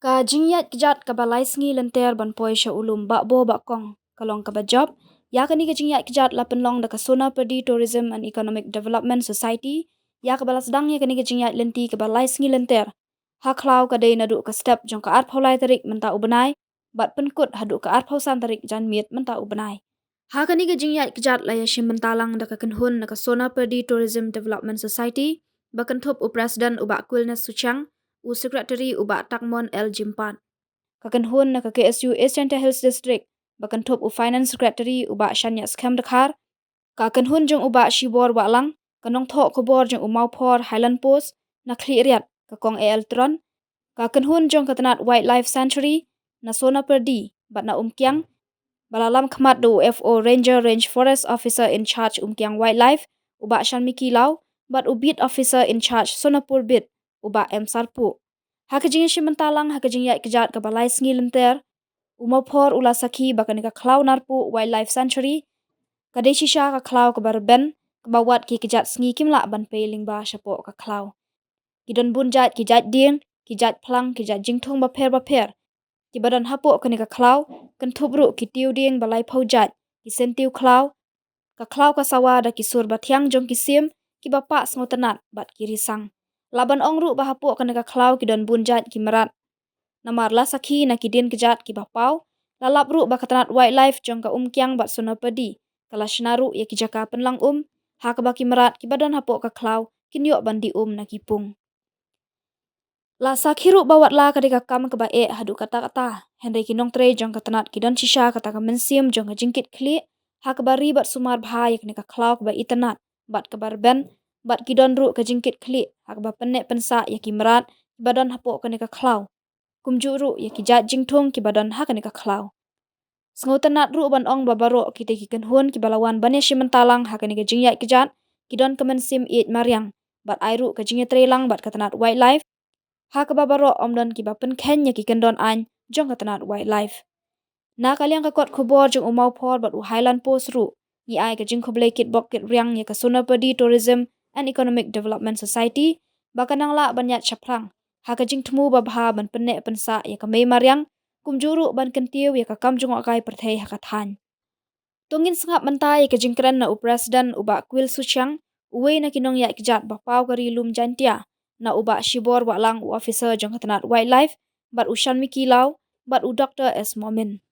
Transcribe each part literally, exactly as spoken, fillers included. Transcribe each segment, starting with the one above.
Ka jingïaid kjat kaba lai sngi lynter ban poi sha u lum Bahbo Bahkong ka long kaba jop. Ïa kane ka jingïaid kjat la pynlong da ka Sonapurdi Tourism and Economic Development Society, ïa kaba la sdang ïa kane ka jingïaid lynti kaba lai sngi lynter ha khlaw ka dei naduh ka step jong ka arphew lai tarik mynta u bnai bad pynkut haduh ka arphew san tarik janmiet mynta u bnai. Ha kane ka jingïaid kjat la ïashim bynta lang da ka kynhun na ka Sonapurdi Tourism Development Society, ba kynthup u President u Bah Quilness Suchiang, u Secretary u Bah Takmon L Jimpat. Ka kynhun na ka K S U East Jaintia Hills District, ba kynthup u Finance Secretary u Bah Shaniah Skhem Dkhar, ka kynhun jong u Bah Shibor Wahlang, ka nongthoh khubor jong u Mawphor Highland Post na Khliehriat, ka Kong A L Tron, ka kynhun jong ka tnat Wildlife Sanctuary na Sonapurdi bad na Umkiang, ba la lam khmat da u F O Ranger, Range Forest Officer in Charge Umkiang Wildlife, u Bah Shanmiki Law, bad u Beat Officer in Charge Sonapur Beat, u Bah M Sarpuh. Ha ka jingïashim bynta lang ha ka jingïaid kjat kaba lai sngi lynter, u Mawphor u la sakhi ba kane ka khlaw Narpuh Wildlife Sanctuary ka dei shisha ka khlaw kaba rben, kaba wat ki kjat sngi kim lah ban pei lyngba shapoh ka khlaw. Ki don bun jait ki jait dieng, ki jait phlang, ki jait jingthung bapher bapher kiba don hapoh kane ka khlaw, kynthup ruh ki tiew dieng ba laiphew jait, ki syntiew khlaw, ka khlaw ka sawa da ki sur bathiang jong ki sim kiba pah sngewtynnat bad ki risang. Lah ban ong ruh ba hapoh kane ka khlaw ki don bun jait ki mrad. Namar la sakhi na ki dien kjat kiba paw, la lap ruh ba ka tnat Wildlife jong ka Umkiang bad Sonapurdi ka la shna ruh ïa ki jaka pynlang um, ha kaba ki mrad kiba don hapoh ka khlaw kin ïoh ban dih um na ki pung. La sakhi ruh ba wat la ka dei ka kam kaba eh haduh katta katta, hynrei ki nongtrei jong ka tnat ki don shisha kata ka mynsiem jong ka jingkitkhlieh ha kaba ri bad sumar bha ïa kane ka khlaw kaba itynnat bad kaba rben, bad ki don ruh ka jingkitkhlieh ha kaba pynneh pynsah ïa ki mrad kiba don hapoh kane ka khlaw, kumjuh ruh ïa ki jait jingthung kiba don ha kane ka khlaw. Sngewtynnat ruh ban ong ba baroh kitei ki kynhun kiba la wan ban ïashim bynta lang ha kane ka jingïaid kjat ki don ka mynsiem ïeit mariang bad ai ruh ka jingïatreilang bad ka tnat Wildlife, ha kaba baroh ym don kiba pynkheiñ ïa ki kyndon aiñ jong ka tnat Wildlife. Na ka liang ka kot khubor jong u Mawphor bad u Highland Post ruh, ngi ai ka jingkhublei kitbok kitriang ïa ka Sonapurdi Tourism and Economic Development Society ba ka nang lah ban ïaid shaphrang ha ka jingthmu babha ban pynneh pynsah ïa ka mei mariang, kumjuh ruh ban kyntiew ïa ka kam jngohkai pyrthei ha ka thaiñ. To ngin sngap mynta ïa ka jingkren na u President u Bah Quil Suchiang, uwei na ki nongïaid kjat ba paw ka ri lum Jaintia, na u Bah Shibor Wahlang u officer jong ka tnat Wildlife, bad u Shanmiki Law, bad u Doktor S Momin.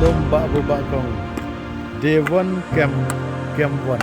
Lum Bahbo Bahkong. Day one, camp, camp one.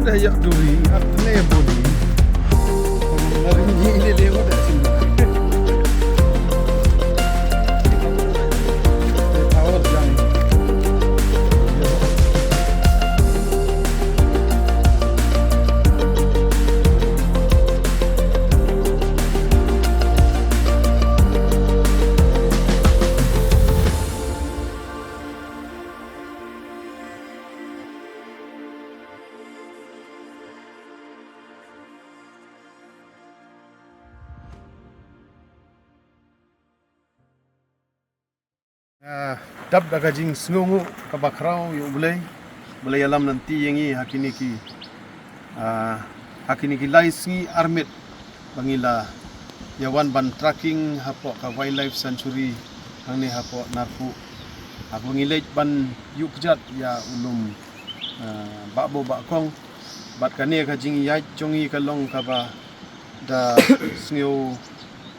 Yak duri, at ne buri. Ngari ni le le mo da sin. Power jang. Ah, dap da ka jingsngewnguh kaba khraw ïa U Blei, ba la ïalam lynti ïa ngi ha kine ki, ah, ha kine ki lai sngi armet ba ngi la ïa wan ban trekking hapoh ka Wildlife Sanctuary hangne hapoh Narpuh. Haba ngi leit ban ïuh kjat ïa u lum, ah, Bahbo Bahkong. Bad kane ka jingïaid jong ngi ka long kaba da sngew,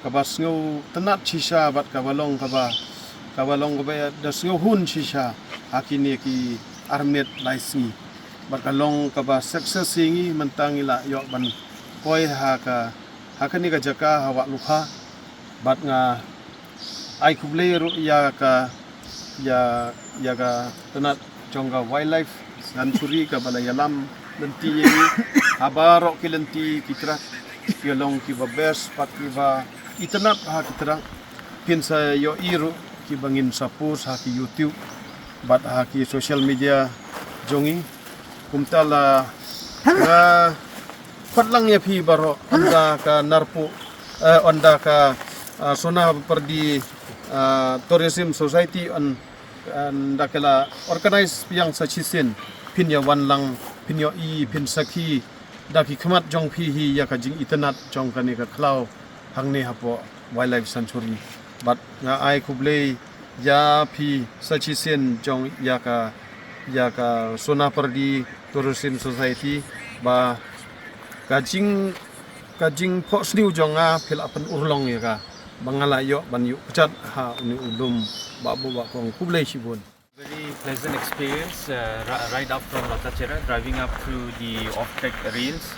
kaba sngew tynnat shisha, bad kaba long kaba, kaba long kaba da sngew hun shisha ha kine ki armet lai sngi. Bad ka long kaba success ïa ngi, mynta ngi la ïoh ban poi ha ka, ha kane ka jaka ha Wahlukha. Bad nga ai khublei ruh ïa ka, ïa, ïa ka tnat jong ka Wildlife Sanctuary kaba la ïalam lynti ïa ngi ha baroh ki lynti, ki track ki long kiba best bad kiba itynnat ha ki track. Phin sa ïohi ruh kiba ngin sa post ha ki YouTube bad ha ki social media jong ngi. Kumta la nga khot lang ïa phi baroh, ynda ka Narpuh, eh, ynda ka, eh, Sonapyrdi, eh, Tourism Society yn, ynda ka la organize biang sa shisien, phin ïa wan lang, phin ïohi, phin sakhi da ki khmat jong phi hi ïa ka jingitynnat jong kane ka khlaw hangne hapoh Wildlife Sanctuary. Bad nga ai khublei ïa phi sa shisien jong ïa ka, ïa ka Sonapyrdi Tourism Society, ba ka jing, ka jingphohsniew jong nga phi la pynurlong ïa ka, ba nga la ïoh ban ïuh kjat ha une u lum Bahbo Bahkong. Khublei shibun. Very pleasant experience, uh, ri-, right up from Latachera, driving up through the off-track rails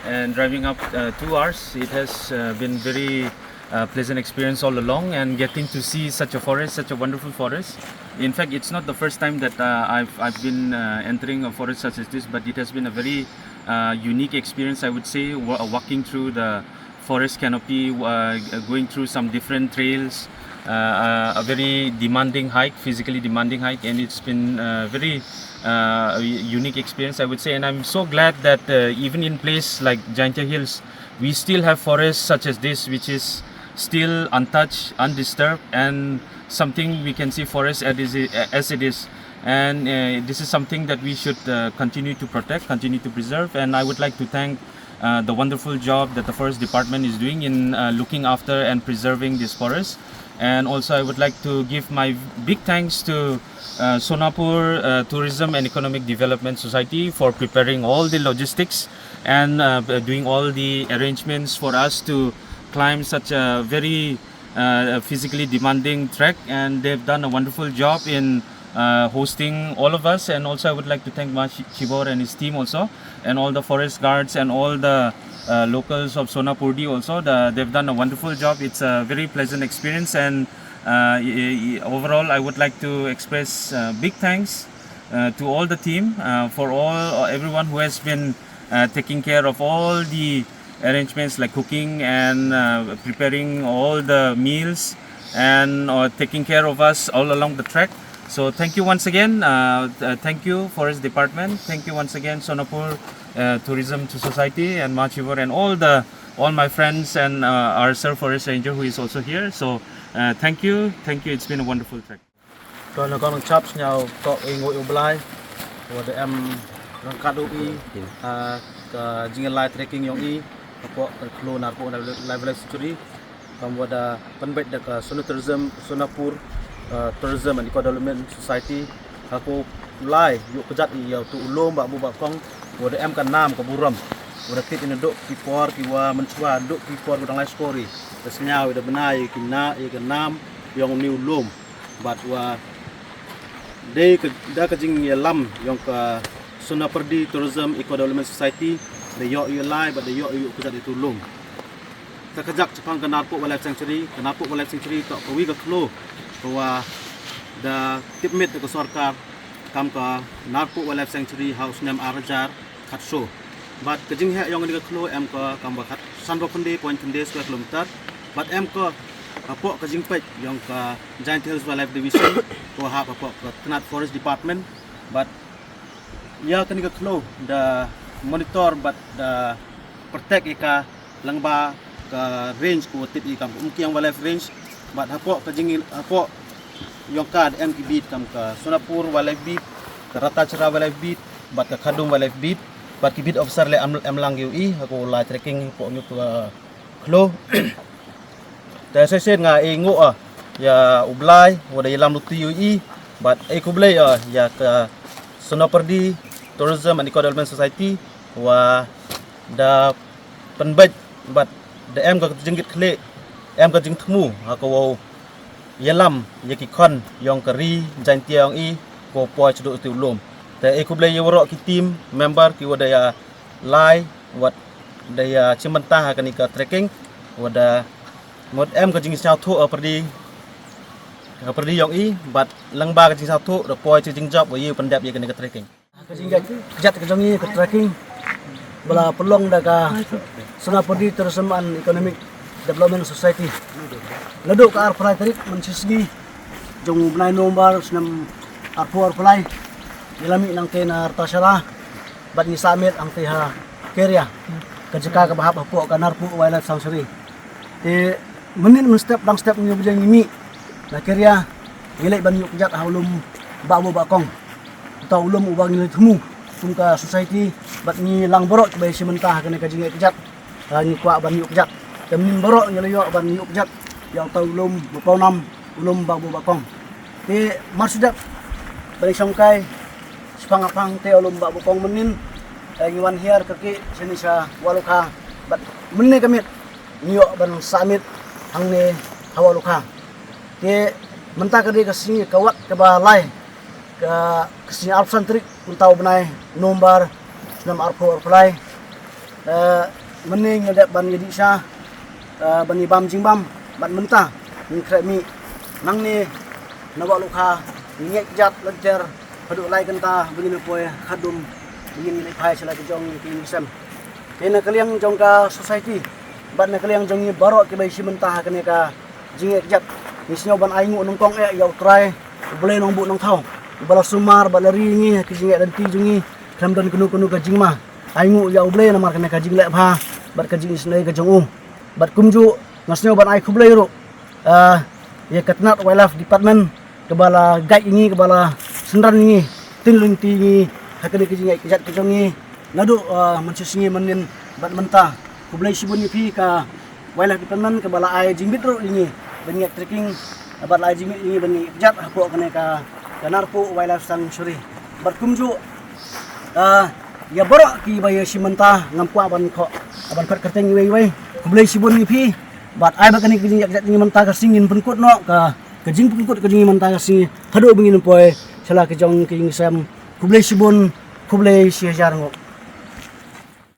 and driving up, uh, two hours. It has, uh, been very, uh, pleasant experience all along, and getting to see such a forest, such a wonderful forest. In fact, it's not the first time that, uh, I've, I've been, uh, entering a forest such as this, but it has been a very, uh, unique experience, I would say, wa-, walking through the forest canopy, uh, going through some different trails, uh, uh, a very demanding hike, physically demanding hike, and it's been, uh, very, uh, a unique experience, I would say. And I'm so glad that, uh, even in place like Jaintia Hills, we still have forests such as this, which is still untouched, undisturbed, and something we can see forest as it is, as it is. And, uh, this is something that we should, uh, continue to protect, continue to preserve. And I would like to thank, uh, the wonderful job that the forest department is doing in, uh, looking after and preserving this forest. And also, I would like to give my big thanks to, uh, Sonapur, uh, Tourism and Economic Development Society for preparing all the logistics and, uh, doing all the arrangements for us to climb such a very, uh, physically demanding trek, and they've done a wonderful job in, uh, hosting all of us. And also, I would like to thank Ma Chi-, Chibor and his team also, and all the forest guards and all the, uh, locals of Sonapyrdi also. The, they've done a wonderful job. It's a very pleasant experience, and, uh, i-, i-, overall, I would like to express, uh, big thanks, uh, to all the team, uh, for all, uh, everyone who has been, uh, taking care of all the arrangements like cooking and, uh, preparing all the meals and, uh, taking care of us all along the trek. So thank you once again. Uh, th-, thank you, Forest Department. Thank you once again, Sonapur, uh, Tourism Society and Ma Chibor and all the, all my friends and, uh, our Reserve Forest Ranger who is also here. So, uh, thank you, thank you. It's been a wonderful trek. To, na kong nang chap sñiaw to i nguh i u Blai wa da em ryngkat u i, ah, ka jinglai trekking yong i hapoh ka khloo Narpuh Wildlife Sanctuary, kam wa da pynbeit da ka Sona Tourism, Sonapur, ah, Tourism and Eco Development Society. Ha ko lai ïuh kjat i ïa utu u lum Bahbo Bahkong, wa da em ka nam ka burom, wa da tip i nadooh ki por ki wa mynshuwa, nadooh ki por wa dang lai shkor i, da sñiaw i da bnai i ki na i ka nam yong une u lum. Bad wa dei ka, da ka jingïalam yong ka Sonapyrdi Tourism Eco Development Society da ïoh ïa u lai bad da ïoh ïa u kjat ïa u lum. Ka kjat shaphang ka Narpuh Wildlife Sanctuary, ka Narpuh Wildlife Sanctuary toh ka wi ka khloo ka wa da tipmit da ka sorkar kam ka Narpuh Wildlife Sanctuary ha u snem ar hajar khatsoo. Bad ka jingheh yong kani ka khloo em ka kam ba khat san ba khynde point khynde square kilometer. Bad em ka hapoh ka jingpeit yong ka Jaintia Hills Wildlife Division ko ha hapoh ka Tnat Forest Department. Bad ïa kani ka khloo da monitor bad da protect ïa ka lyngba ka range ko tip ïa ka Umkiang Wildlife Range. Bad hapoh ka jing hapoh yong ka da em ki beat kam ka Sonapur Wildlife Beat, ka Ratachara Wildlife Beat, bad ka Khadum Wildlife Beat. Bad ki beat officer le em, em lang ïa u i ha ko lai trekking hapoh ngi ka khloo. Te shisien nga ai nguh ah ïa u Blai wa da ïalam luti ïa u i, bad ai khublei ah ïa ka Sonapyrdi Tourism and Eco Development Society wa da pynbeit bad da em ka jingkit khlieh, em ka jingthmu ha ka wow ïalam ïa ki khon yong ka ri Jaintia yong i ko poi shuh shuh u lum. Te ai khublei ïa waroh ki team member ki wa da ïa lai wat da ïa shim bynta ha kani ka trekking wa da mut em ka jingsngewthuh ha pyrdi, ha pyrdi yong i bad lyngba ka jingsngewthuh da poi sha jingjop wa ïa u pyndep ïa kani ka trekking. Ka jingkjat ka jong i ka trekking ba la pynlong da ka Sonapyrdi Tourism and Economic Development Society. Naduh ka arphew lai tarik mynshisngi jong u bnai November snem arphew arphew lai, ngi la mih nangtei na Ratachara bad ngi sah miet hangtei ha Keria, ka jaka kaba hap hapoh ka Narpuh Wildlife Sanctuary. Te mynnin mynstep dang step ngi ba ngi mih na Keria, ngi leit ban ïuh kjat ha u lum Bah Bo Bah Kong. Uta u lum uba ngi la thmu kum ka society bad ngi lang baroh kiba ïashim bynta ha kane ka jingïaid kjat. Ah, ngi kwah ban ïuh kjat. Te mynnin baroh ngi la ïoh ban ïuh kjat ïa uta u lum ba pawnam, u lum Bah Bo Bah Kong. Te mar shu dep ban ïashongkai shaphang shaphang te u lum Bah Bo Kong mynnin, eh, ngi wan hiar kyrkieh shane sha Wahlukha bad mynne ka miet ngi ïoh ban sah miet hangne ha Wahlukha. Te mynta ka dei ka sngi ka wat kaba lai, ka, ka sngi arphew san tarik mynta u bnai November snem arphew arphew lai. Eh, mynne ngi dep ban ïadih sha, eh, ban ïabam jingbam bad mynta ngi khreh mih nangne na Wahlukha, ngi ïaid kjat lynter haduh lai kynta ba ngin poi Khadum, ba ngin leit phai sha la ka jong ka ïing ka sem. Te na ka liang jong ka society bad na ka liang jong ngi baroh kiba ïashim bynta ha kane ka jingïaid kjat, ngi sngew ban ai nguh nyngkong eh ïa U Trai U Blei Nongbuh Nongthaw uba la sumar bad la ri ïa ngi ha ki jingïaid lynti jong ngi khlem don kano kano ka jingma. Ai nguh ïa U Blei namar kane ka jingleh bha bad ka jingisynei ka jong u. Bad kumjuh nga sngew ban ai khublei ruh, ah, ïa ka Tnat Wildlife Department kaba la guide ïa ngi, kaba la synran ïa ngi, tynlynti ïa ngi ha kane ka jingïaid kjat ka jong ngi naduh, ah, mynshisngi mynnin bad mynta. Khublei shibun ïa phi ka Wildlife Department kaba la ai jingbit ruh ïa ngi ban ïaid trekking, bad la ai jingbit ïa ngi ban ïaid kjat hapoh kane ka, ka Narpuh Wildlife Sanctuary. Bad kumjuh, ah, ïa baroh kiba ïashim bynta ngam kwah ban khoh, ban khot kyrteng iwei iwei. Khublei shibun ïa phi. Bad ai ba kane ka jingïaid kjat jong ngi mynta ka sngi ngin pynkut noh ka, ka jingpynkut ka jong ngi mynta ka sngi haduh ba ngin poi sha la ka jong ka ïing sem. Khublei shibun, khublei shihajar nguh.